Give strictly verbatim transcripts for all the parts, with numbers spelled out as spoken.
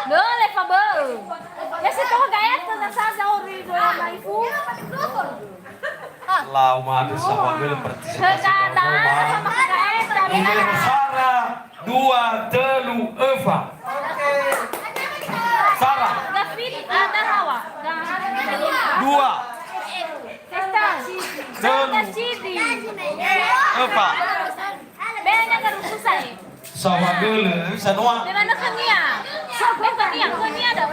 Dole fa bö'ö. Ya si toga ya, toga saza ori do ya maifu. Lau madu sama gele partisipasi. Heda, sama gaeta. Ini Sarah dua telu öfa. Sarah. David, ada Hawa. Dua. Telu. Öfa. Benya garu susah, eh. Sawa gele, sanua. Memang khönia. Khönia, khönia ada.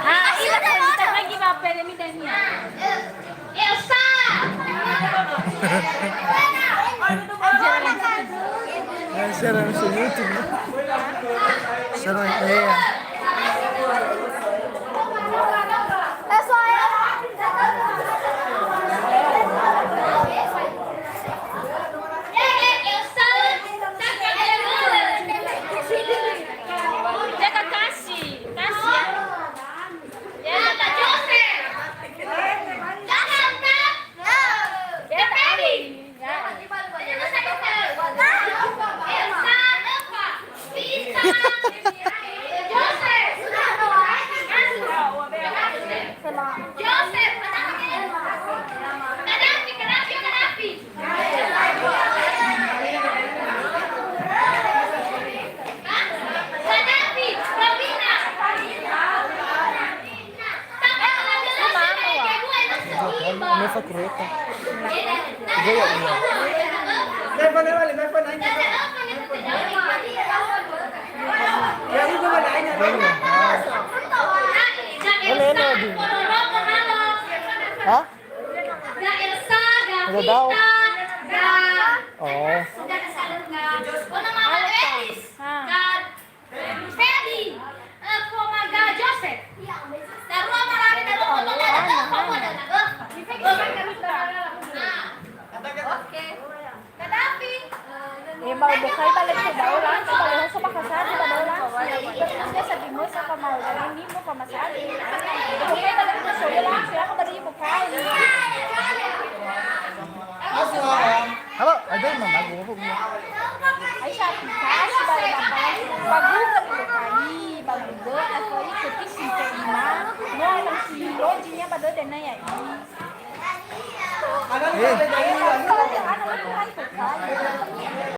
Ah, iya, kita lagi apa, Demi Dania? Elsa. Eh, siaran su YouTube. Siaran, eh, ya. Jaga kasih, kasih ya. Ya, Kak Joseph. Jangan, Kak. Ya, Kak Ali. Ya. Elsa, Eva, Vita, Joseph. Joseph, Kadafi, Kadafi, Kadafi. Sama aku, ah. Ini fakultas. Iya, iya. Ini, ah. Ini, ini, ini. Hah? Ga Elsa, ga Vita, ga. Oh. Ga Elsa, ga. Oh, nama Elis. Ga Feby, eh, koma ga Joseph. Darua marabe, darua foto, darua foto, darua foto. Oke. Kadafi. Eh, ba bokai ba leko dao langsung, ba lehoso ba kasadu ba dao langsung. Terus dia sedih masa kamar, ini mau kamar sadu. Bokai ba leko dao langsung, aku tadi bokai. Halo, ada yang mana gua? Aisyah, aplikasi ba, ba, ba Google bokai, ba Google atau itu kisi terima. Mau langsung login ya, ba dode na ya. Eh.